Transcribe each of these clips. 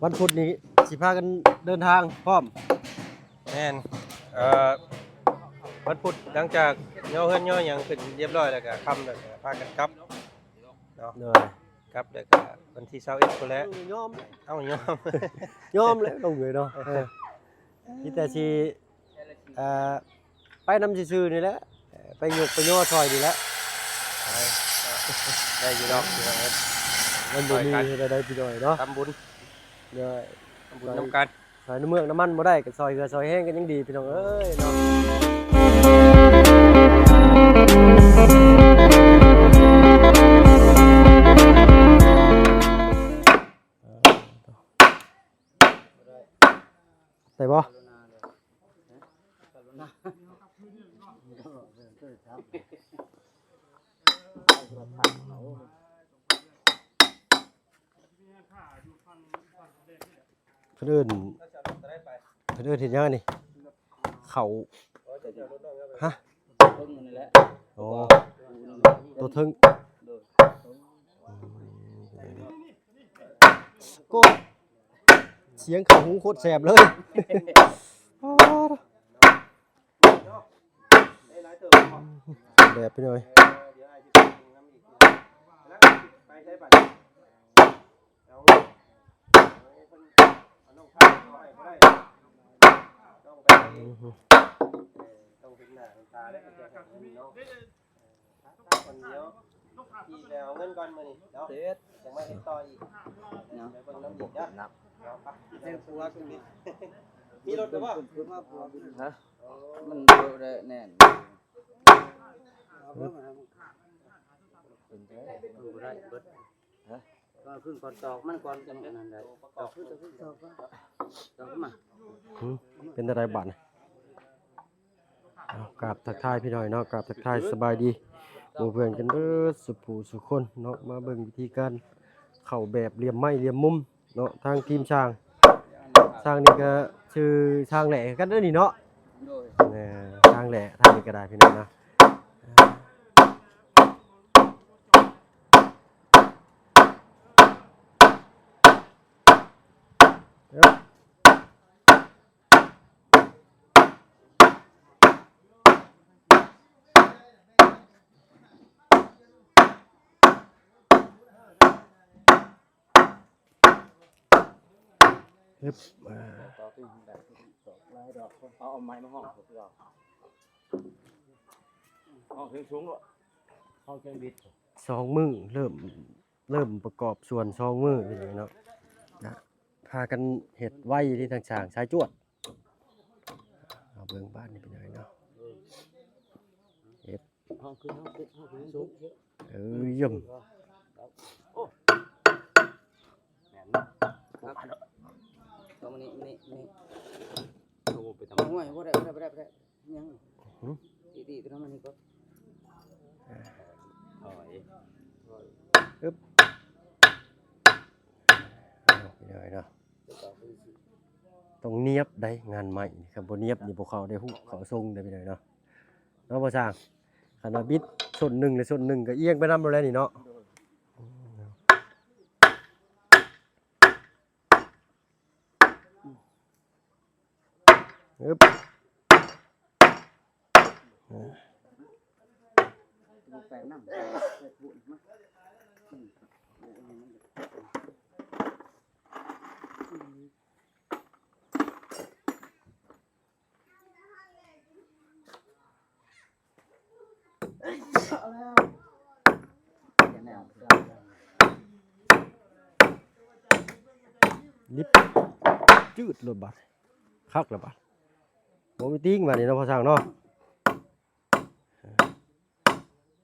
ວັນພຸດນີ້ຊິພາກັນເດີນທາງພ້ອມ. ແມ່ນ ເອີ ວັນພຸດຫຼັງຈາກຍໍເຮືອນຍໍຫຍັງຂຶ້ນຮຽບຮ້ອຍແລ້ວກະຄ່ຳແລ້ວກະພາກັນກັບເນາະ. ໂດຍ ກັບແລ້ວກະວັນທີຊາວເອັດພຸ້ນແຫຼະ. ຍອມ ເອົ້າ ຍອມ ຍອມແຫຼະ ລົງເລີຍເນາະ. ເອີ ມີແຕ່ຊິ ອ່າ ໄປນຳຊື່ໆນີ້ແຫຼະ ໄປຍົກໄປຍໍຊ່ອຍນີ້ແຫຼະ. ໄດ້ຢູ່ດອກ ມັນບໍ່ມີເຮັດໃດໆ ພີ່ນ້ອງເນາະ. ທຳບຸນ ໂດຍ ທຳບຸນນຳກັນ. ຊ່ອຍນ້ຳເມືອກນ້ຳມັນບໍ່ໄດ້ ກໍຊ່ອຍເຫື່ອຊ່ອຍແຮງກໍຍັງດີ ພີ່ນ້ອງເອີຍເນາະ. ໄດ້ບໍ່? ເພິ່ນເອີ້ນ ເພິ່ນເອີ້ນເຮັດຫຍັງອັນນີ້? ເຂົ້າ ຮະ? ໂອ້ ໂຕເທິງ. ໂອ້ ສຽງເຂົ້າຫູໂຄດແສບເລີຍ. ແບບ ພີ່ນ້ອງເອີຍ. ຂີ່ໄປເອົາເງິນກ່ອນມື້ນີ້ເນາະ ເສັດ ຈັ່ງມາເຮັດຕໍ່ອີກ. ເນາະ ໄປເບິ່ງນຳອີກເດີ. ມີລົດແລ້ວບໍ່? ຮະ? ມັນບໍ່ໄດ້ແໜ້ນ ເປັນໄປບໍ່ໄດ້ເບິດ. ຮະ? ກໍຄືກ່ອນຕອກມັນກ່ອນ ຈັ່ງອັນນັ້ນໄດ້. ຕອກ ຕອກ ຕອກມາ. ຫື ເປັນຈັ່ງໃດບາດນີ້? ເອົາ ກາບທັກທາຍພີ່ນ້ອງເນາະ ກາບທັກທາຍສະບາຍດີໝູ່ເພື່ອນກັນເບິດສູ່ຜູ້ສູ່ຄົນເນາະ. ມາເບິ່ງວິທີການເຂົ້າແບບຫຼ່ຽມໄມ້ຫຼ່ຽມມຸມເນາະ ທາງທີມຊ່າງ. ຊ່າງນີ້ກໍຊື່ຊ່າງແຫຼ້ຄືກັນເດີນີ້ເນາະ. ໂດຍ ເອີ ຊ່າງແຫຼ້ ທາງນີ້ກໍໄດ້ພີ່ນ້ອງເນາະ. ອຶບ ອ່າ ເອົາໄມ້ມາຫ້ອງ ຫ້ອງເທິງສູງໂລດ ຫ້ອງເທິງບິດ. ສອງມື້ເລີ່ມ ເລີ່ມປະກອບສ່ວນສອງມື້ພີ່ນ້ອງເນາະ ນະ ພາກັນເຮັດໄວເດ້ ທາງຊ່າງສາຍຈວດ. ເອົາເບິ່ງບາດນີ້ພີ່ນ້ອງເນາະ ເຮັດ ຫ້ອງຂຶ້ນ ຫ້ອງຂຶ້ນ ຫ້ອງຂຶ້ນສູງ. ເອີ ຢ້ຽມ. ໂອ້ ແມ່ນເນາະ ຕອງມານີ້ ມານີ້ ມານີ້. ໂອ້ ໄປທຳ ໂອ້ຍ ບໍ່ໄດ້ ບໍ່ໄດ້ ບໍ່ໄດ້ ບໍ່ໄດ້. ຫຍັງ? ຫຶ? ຕີໆ ຕົວນັ້ນມານີ້ກ່ອນ. ອາ ຖອຍ ອຶບ ເອົາ ພີ່ນ້ອງເນາະ ຕ້ອງນຽບໄດ໋ ງານໄມ້ນີ້ ຄັນບໍ່ນຽບນີ້ບໍ່ເຂົ້າໄດ້ ຮູ້ເຂົ້າຊົງໄດ໋ ພີ່ນ້ອງເນາະ. ເນາະ ບໍ່ຊ່າງ ຄັນວ່າບິດສົ້ນໜຶ່ງ ແລະ ສົ້ນໜຶ່ງກໍອຽງໄປນຳໂລດແຫຼະນີ້ເນາະ. ອຶບ ແປງນຳ ໃສ່ປູນມາ ອືມ ລິບ ຈືດໂລດບາດ ຄັກແລ້ວບາດ ບໍ່ມີຕິງບາດນີ້ເນາະ ພໍ່ຊ່າງເນາະ.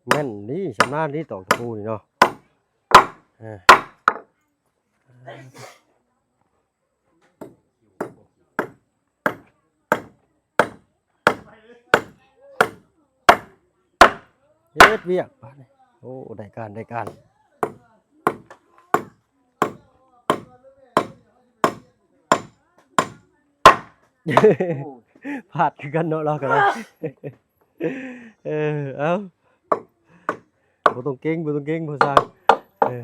ແມ່ນນີ້ ຊຳນານນີ້ ຕອກຕະປູນີ້ເນາະ. ເອີ ເຮັດວຽກບາດນີ້ ໂອ້ ໄດ້ການ ໄດ້ການ. ໂອ້ ພາດຄືກັນເນາະ ລາວກໍໄດ້. ເອີ ເອົ້າ ບໍ່ຕ້ອງເກັ່ງ ບໍ່ຕ້ອງເກັ່ງ ພໍ່ຊ່າງ ເອີ.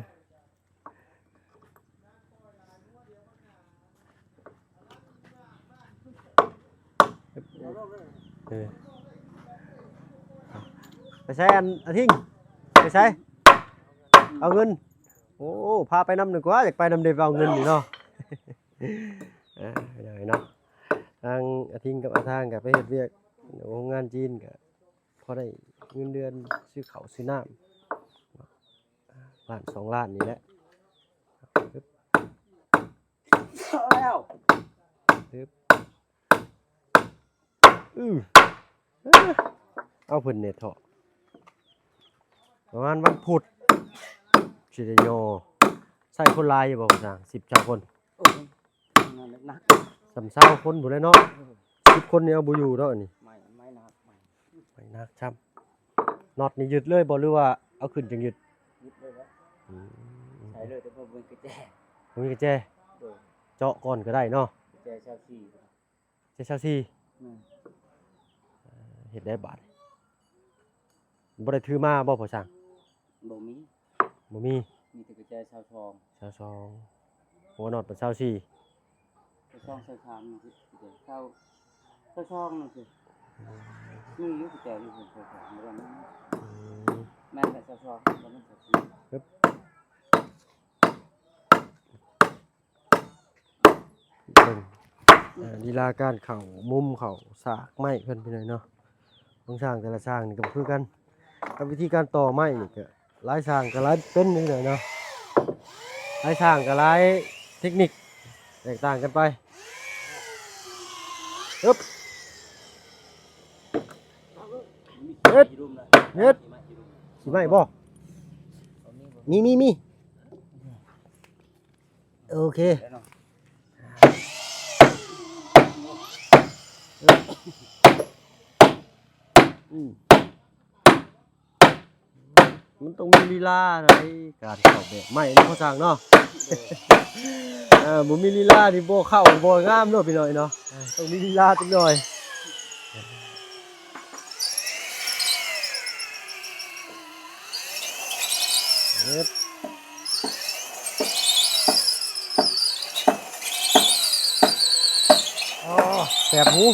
ເອີ ໄປໃສ ອັນ ອາທິງ ໄປໃສ ເອົາເງິນ? ໂອ້ ພາໄປນຳດີກວ່າ ຢາກໄປນຳເດ້ ໄປເອົາເງິນນີ້ເນາະ. ເອີ ໄປເນາະ ທາງອາທິງກັບອາທາງກໍໄປເຮັດວຽກໂຮງງານຈີນ ກໍພໍໄດ້ເງິນເດືອນຊື້ເຂົ້າຊື້ນ້ຳ ລ້ານສອງລ້ານນີ້ແຫຼະ. ເອົາແລ້ວ ອື ເອົາເພິ່ນແດ່ເທາະ ປະມານວັນພຸດຊິໄດ້ຍໍ. ໃຊ້ຄົນຫຼາຍຢູ່ບໍ່ ຊ່າງ ສິບຊາວຄົນ? ໂອ້ຍ ນັ້ນແຫຼະໜັກ ສ່ຳຊາວຄົນພຸ້ນແຫຼະເນາະ. ເອີ ສິບຄົນນີ້ເອົາບໍ່ຢູ່ເນາະ ອັນນີ້ ໄມ້ ໄມ້ໜັກ ໄມ້ ໄມ້ໜັກຊ້ຳ. ນັອດນີ້ຍຶດເລີຍບໍ່ ຫຼືວ່າເອົາຂຶ້ນຈັ່ງຍຶດ? ຍຶດເລີຍແຫຼະ. ອືມ ໃສ່ເລີຍ ແຕ່ບໍ່ມີກະແຈ. ບໍ່ມີກະແຈ? ໂດຍ. ເຈາະກ່ອນກໍໄດ້ເນາະ. ກະແຈຊາວສີ່ ເຈັດຊາວສີ່ ແມ່ນ. ເອີ ເຮັດໄດ້ບາດ ບໍ່ໄດ້ຖືມາບໍ່ພໍ່ຊ່າງ? ບໍ່ມີ ບໍ່ມີ ມີແຕ່ກະແຈຊາວສອງ ຊາວສອງ. ຫົວນອດເປັນຊາວສີ່ ຊາວສອງ ຊາວສາມ ຊາວ ຊາວສອງ ນັ້ນຊິ ມີຢູ່ກະແຈຢູ່ ຊາວສອງ ບໍ່ໄດ້. ອືມ ແມ່ນແຫຼະ ຊາວສອງ ບໍ່ແມ່ນຊາວສີ່. ເບິ່ງ ເອີ ລີລາການເຂົ້າມຸມ ເຂົ້າສາກໄມ້ເພິ່ນ ພີ່ນ້ອງເນາະ. ຂອງຊ່າງແຕ່ລະຊ່າງນີ້ກໍບໍ່ຄືກັນ ກັບວິທີການຕໍ່ໄມ້ນີ້ ກໍຫຼາຍຊ່າງກໍຫຼາຍເປັນ ພີ່ນ້ອງເນາະ. ຫຼາຍຊ່າງກໍຫຼາຍເຕັກນິກແຕກຕ່າງກັນໄປ. ຮຶບ ເຮັດ ເຮັດ ຂີ້ໄມ້ບໍ່? ມີ ມີ ມີ. ໂອເຄ ອືມ ມັນຕ້ອງມີລີລາໃດ໋ ການເຂົ້າແບບໃໝ່ເນາະ ພໍ່ຊ່າງເນາະ. ເອີ ບໍ່ມີລີລານີ້ບໍ່ເຂົ້າບໍ່ງາມເນາະ ພີ່ນ້ອງເນາະ. ເອີ ຕ້ອງມີລີລາຈັກໜ່ອຍ. ເອີ ອໍ ແສບຫູ.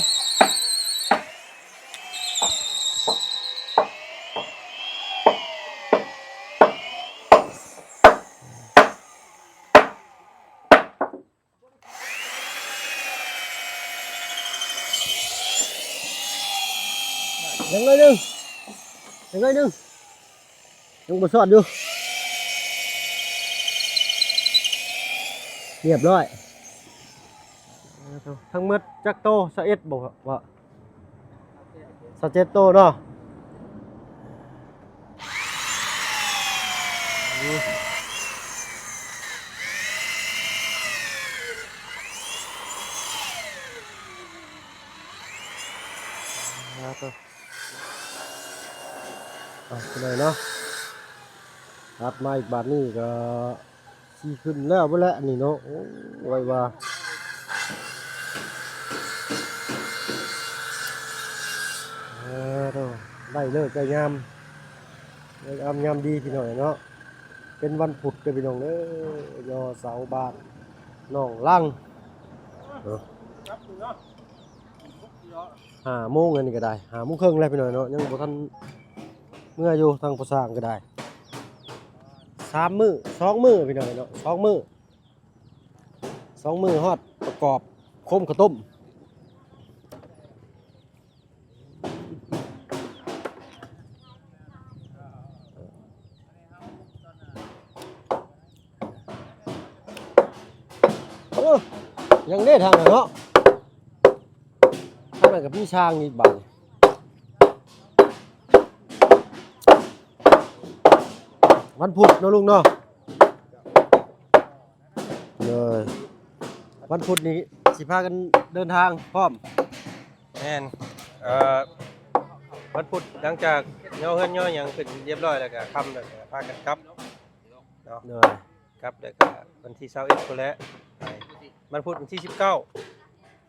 ຍັງໜ້ອຍໜຶ່ງ ຍັງໜ້ອຍໜຶ່ງ ຍັງບໍ່ຊອດຢູ່. ຮຽບຮ້ອຍ. ທັງໝົດຈັກໂຕ? ຊາວເອັດບໍ່? ຊາວເຈັດໂຕເນາະ. ເອົາໄປເລີຍເນາະ. ຕັດມາອີກບາດນີ້ກໍ ຊິຂຶ້ນແລ້ວພຸ້ນແຫຼະນີ້ເນາະ. ໂອ້ ໄວວ່າ ເອີ ໂທ້ ໄດ້ເລີກໄດ້ຍາມ ເລີກງາມຍາມດີພີ່ນ້ອງເນາະ. ເປັນວັນພຸດເດີພີ່ນ້ອງເດີ ຍໍເສົາບ້ານໜອງລັງເນາະ. ຫ້າໂມງອັນນີ້ກໍໄດ້ ຫ້າໂມງເຄິ່ງແລ້ວພີ່ນ້ອງເນາະ ຍັງບໍ່ທັນເມືອຢູ່ ທາງພໍ່ຊ່າງກໍໄດ້. ສາມມື້ ສອງມື້ພີ່ນ້ອງເນາະ ສອງມື້ ສອງມື້ຮອດປະກອບໂຄມເຂົ້າຕົ້ມ. ໂອ້ ຍັງເດ້ທາງນັ້ນເນາະ ທາງນັ້ນກໍມີຊ່າງອີກບາດ. ວັນພຸດເນາະລຸງເນາະ. ເດີ ວັນພຸດນີ້ຊິພາກັນເດີນທາງພ້ອມ. ແມ່ນ ເອີ ວັນພຸດຫຼັງຈາກຍໍເຮືອນຍໍຫຍັງຂຶ້ນຮຽບຮ້ອຍແລ້ວກະຄ່ຳແລ້ວກະພາກັນກັບເນາະ. ໂດຍ ກັບແລ້ວກະວັນທີຊາວເອັດພຸ້ນແຫຼະ ວັນພຸດວັນທີສິບເກົ້າ.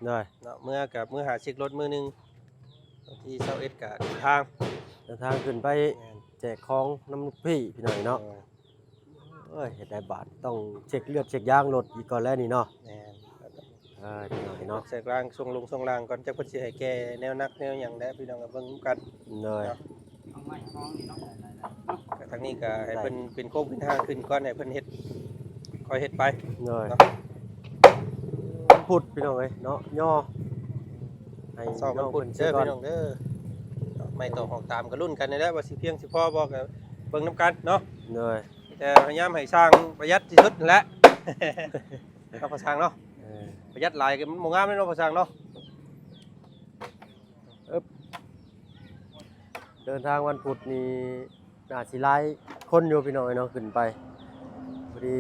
ໂດຍ ເນາະ ເມືອກະເມືອຫາເຊັກລົດມື້ໜຶ່ງ ວັນທີຊາວເອັດກະເດີນທາງ ເດີນທາງຂຶ້ນໄປ ແມ່ນ ແຈກຂອງນຳລູກພີ່ພີ່ນ້ອງເນາະ. ເອີ ໂອ້ຍ ເຮັດໄດ້ບາດ ຕ້ອງເຊັກເລືອດເຊັກຢາງລົດອີກກ່ອນແລ້ວນີ້ເນາະ. ແມ່ນ ອ່າ ຈັກໜ້ອຍເນາະ ແຊກລ້າງ ຊ່ວງລົງຊ່ວງລ່າງກ່ອນ ຈັກເພິ່ນຊິໃຫ້ແກ້ແນວໜັກແນວຫຍັງແດ່ ພີ່ນ້ອງກໍເບິ່ງນຳກັນ ໂດຍ ເນາະ. ກໍທາງນີ້ກໍໃຫ້ເພິ່ນເປັນໂຄງເປັນຮ່າງຂຶ້ນກ່ອນ ໃຫ້ເພິ່ນເຮັດ ຄ່ອຍເຮັດໄປ ໂດຍ ເນາະ. ວັນພຸດ ພີ່ນ້ອງເອີຍເນາະ ຍໍໃຫ້ຊອກວັນພຸດເດີ ພີ່ນ້ອງເດີ. ໄມ້ຕອກຫອກຕາມກໍລຸ້ນກັນນີ້ແຫຼະ ວ່າຊິພຽງຊິພໍບໍ່ ກໍເບິ່ງນຳກັນເນາະ ໂດຍ. ແຕ່ພະຍາຍາມໃຫ້ຊ່າງປະຢັດທີ່ສຸດນັ້ນແຫຼະ ເນາະ ພໍ່ຊ່າງເນາະ ເອີ ປະຢັດຫຼາຍກໍມັນບໍ່ງາມເນາະ ພໍ່ຊ່າງເນາະ. ເອີບ ເດີນທາງວັນພຸດນີ້ໜ້າຊິຫຼາຍຄົນຢູ່ ພີ່ນ້ອງເອີຍເນາະ ຂຶ້ນໄປ ພໍດີ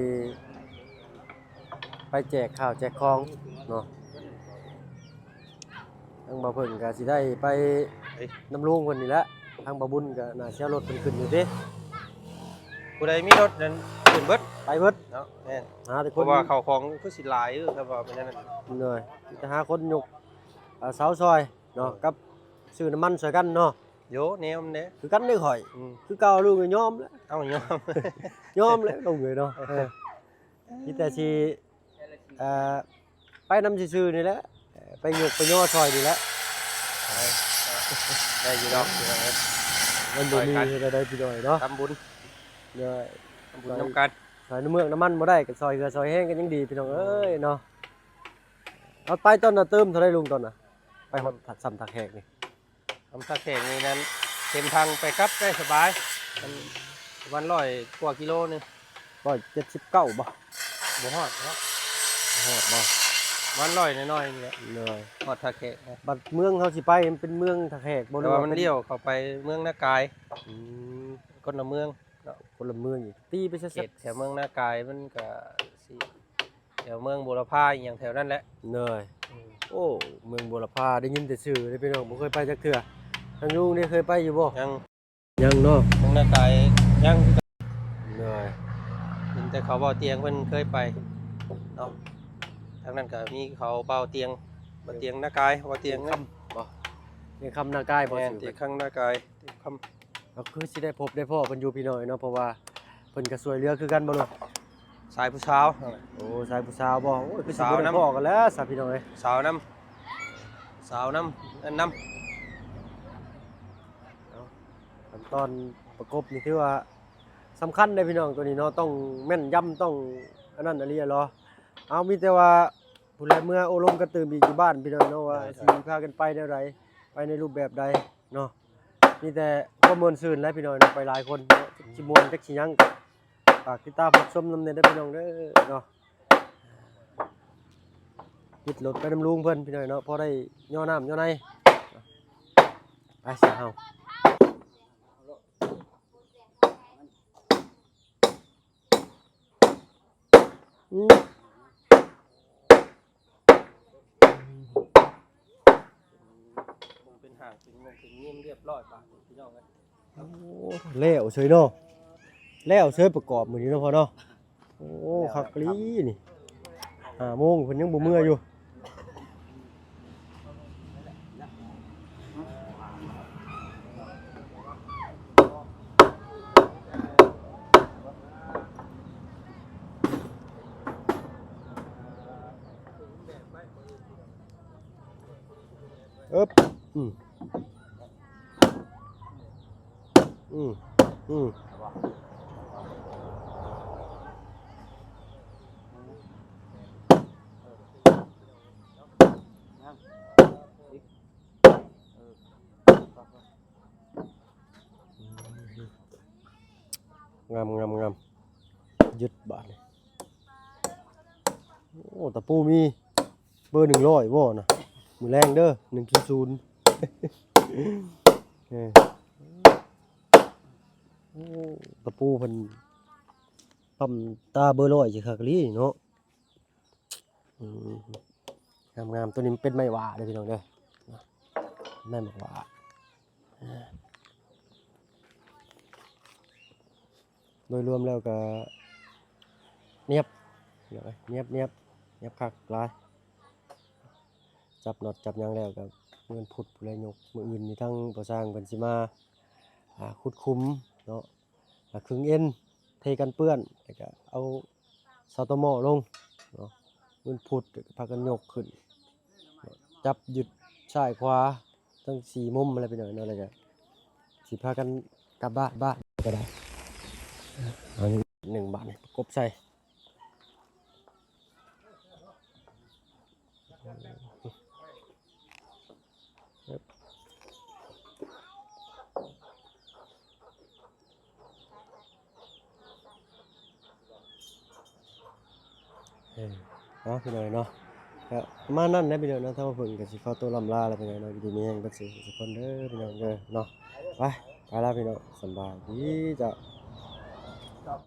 ໄປແຈກຂ້າວແຈກຂອງເນາະ. ທາງບ່າວເພິ່ງກໍຊິໄດ້ໄປນຳລຸງເພິ່ນນີ້ແຫຼະ ທາງບ່າວບຸນກໍໜ້າຊິເອົາລົດເພິ່ນຂຶ້ນຢູ່ຕິ. ຜູ້ໃດມີລົດນັ້ນຂຶ້ນເບິດ ໄປເບິດເນາະ ແມ່ນ ຫາແຕ່ຄົນ ເພາະວ່າເຂົ້າຂອງຄືຊິຫຼາຍຢູ່ ຖ້າວ່າເປັນແນວນັ້ນ ໂດຍ ມີແຕ່ຫາຄົນຍົກ ເອົາເສົາຊ່ອຍເນາະ ເອີ ກັບຊື້ນ້ຳມັນຊ່ອຍກັນເນາະ. ໂຍ ແນວມັນແດ່ ຄືກັນເດ້ຂ້ອຍ ອືມ ຄືເກົ່າ ລຸງກໍຍອມແລ້ວ ເອົ້າ ຍອມ ຍອມແລ້ວລຸງເອີຍເນາະ ເອີ ມີແຕ່ຊິ ເອີ ໄປນຳຊື່ໆນີ້ແຫຼະ ເອີ ໄປຍົກໄປຍໍຊ່ອຍນີ້ແຫຼະ ໄດ້ຢູ່ດອກ ມັນບໍ່ມີເຮັດແນວໃດພີ່ນ້ອງເນາະ ທຳບຸນ ໂດຍ ທຳບຸນນຳກັນ ຊ່ອຍນ້ຳເມືອກນ້ຳມັນບໍ່ໄດ້ກໍຊ່ອຍເຫື່ອຊ່ອຍແຮງກໍຍັງດີ ພີ່ນ້ອງເອີຍເນາະ. ເອົາໄປຕອນນະ ເຕີມເທົ່າໃດລຸງ ຕອນນະ ໄປຮອດ ອືມ ສ່ຳທ່າແຂກນີ້ ສ່ຳທ່າແຂກນີ້ນັ້ນ ເຕັມຖັງໄປກັບໄດ້ສະບາຍ ມັນປະມານຮ້ອຍກວ່າກິໂລໜຶ່ງ ຮ້ອຍເຈັດສິບເກົ້າບໍ່? ບໍ່ຮອດເນາະ ບໍ່ຮອດບໍ່? ປະມານຮ້ອຍໜ້ອຍໆນີ້ແຫຼະ ໂດຍ ຮອດທ່າແຂກນະ. ບັດເມືອງເຮົາຊິໄປ ມັນເປັນເມືອງທ່າແຂກບໍ່ ຫຼືວ່າມັນລ້ຽວເຂົ້າໄປເມືອງນາກາຍ? ອືມ ຄົນລະເມືອງເນາະ ຄົນລະເມືອງອີກ ຕີໄປຊະ ເຂດແຖວເມືອງນາກາຍ ມັນກະຊິ ແຖວເມືອງບົວລະພາອີ່ຫຍັງແຖວນັ້ນແຫຼະ ໂດຍ ອືມ ໂອ້ ເມືອງບົວລະພາ ໄດ້ຍິນແຕ່ຊື່ເດ້ພີ່ນ້ອງ ບໍ່ເຄີຍໄປຈັກເທື່ອ. ທາງລຸງນີ້ເຄີຍໄປຢູ່ບໍ່? ຍັງ ຍັງເນາະ ເມືອງນາກາຍຍັງ ໂດຍ ເຫັນແຕ່ເຂົາເບົາຕຽງເພິ່ນເຄີຍໄປເນາະ ທາງນັ້ນກໍມີເຂົາເບົາຕຽງ ເບົາຕຽງນາກາຍ ເບົາຕຽງຄຳບໍ່? ຕຽງຄຳນາກາຍບໍ່? ແມ່ນ ຕຽງຄຳນາກາຍ ຕຽງຄຳ ກໍຄືຊິໄດ້ພົບໄດ້ພໍ້ເພິ່ນຢູ່ພີ່ນ້ອງເນາະ ເພາະວ່າເພິ່ນກໍຊ່ວຍເຫຼືອຄືກັນບໍ່ເນາະ? ສາຍຜູ້ສາວ ໂອ້ ສາຍຜູ້ສາວບໍ່? ໂອ້ຍ ຄືຊິບໍ່ໄດ້ພໍ້ກັນແລ້ວຊະພີ່ນ້ອງເອີຍ ສາວນຳ ສາວນຳ ອັນນຳ. ເອົາ ຂັ້ນຕອນປະກົບນີ້ຖືວ່າສຳຄັນເດ້ພີ່ນ້ອງ ໂຕນີ້ເນາະ ຕ້ອງແມ່ນຢຳ ຕ້ອງອັນນັ້ນອີ່ຫຼີຫຼໍ. ເອົາ ມີແຕ່ວ່າ ຜູ້ໃດເມືອໂອ້ລົມກັນຕື່ມອີກຢູ່ບ້ານພີ່ນ້ອງເນາະ ວ່າ ໄດ້ໆ ຊິພາກັນໄປແນວໃດ ໄປໃນຮູບແບບໃດເນາະ. ມີແຕ່ຄວາມມ່ວນຊື່ນແຫຼະພີ່ນ້ອງເນາະ ໄປຫຼາຍຄົນເນາະ ຈັກຊິມ່ວນຈັກຊິຫຍັງ ກໍຝາກຕິດຕາມຮັບຊົມນຳແດ່ເດີພີ່ນ້ອງເດີເນາະ. ຕິດລົດໄປນຳລຸງເພິ່ນພີ່ນ້ອງເນາະ ພໍໄດ້ຍໍນ້ຳຍໍໃນ ໄປຊະເຮົາ. ອືມ ເປັນຫາງເປັນງົງເປັນຍິງຮຽບຮ້ອຍບາດນີ້ພີ່ນ້ອງເອີຍ. ໂອ້ ແລ້ວເສີຍເນາະ ແລ້ວເສີຍປະກອບມື້ນີ້ເນາະພໍ່ເນາະ. ໂອ້ ຄັກອີ່ຫຼີນີ້ ຫ້າໂມງເພິ່ນຍັງບໍ່ເມືອຢູ່. ເອີບ ອືມ ອືມ ອືມ ງາມ ງາມ ງາມ ຍຶດບາດນີ້. ໂອ້ ຕະປູມີເບີໜຶ່ງຮ້ອຍບໍ່ນະ? ມື້ແລງເດີ ໜຶ່ງສູນ ເອີ ໂອ້ ຕະປູເພິ່ນປ້ຳຕາເບີຮ້ອຍຊິຄັກອີ່ຫຼີເນາະ. ອືມ ງາມໆ ໂຕນີ້ມັນເປັນໄມ້ຫວ້າເດີພີ່ນ້ອງເດີ ໄມ້ໝາກຫວ້າ. ໂດຍລວມແລ້ວກໍນຽບ ນຽບ ນຽບ ນຽບຄັກຫຼາຍ. ຈັບນັອດຈັບຫຍັງແລ້ວກໍມື້ວັນພຸດພຸ້ນແຫຼະຍົກ. ມື້ອື່ນນີ້ທາງພໍ່ຊ່າງເພິ່ນຊິມາ ອ່າ ຂຸດຂຸມເນາະ ອ່າ ຄຶງເອັນ ເທກັນເປື້ອນ ແລ້ວກໍເອົາເສົາຕໍມໍລົງເນາະ. ວັນພຸດ ກໍພາກັນຍົກຂຶ້ນ ຈັບຍຶດຊ້າຍຂວາທັງສີ່ມຸມຫັ້ນແຫຼະພີ່ນ້ອງເນາະ ແລ້ວກໍຊິພາກັນກັບບ້ານ ບ້ານກໍໄດ້ ເອົາໜຶ່ງບາດປະກົບໃສ່. ເອີ ເນາະ ພີ່ນ້ອງເນາະ ກໍປະມານນັ້ນແຫຼະພີ່ນ້ອງເນາະ. ທາງບ່າວເພິ່ນກໍຊິຂໍຕົວລ່ຳລາແລ້ວພີ່ນ້ອງເນາະ ຢູ່ດີມີແຮງເບິດສູ່ທຸກຄົນເດີພີ່ນ້ອງເດີເນາະ. ໄປ ໄປລະພີ່ນ້ອງ ສະບາຍດີເຈົ້າ.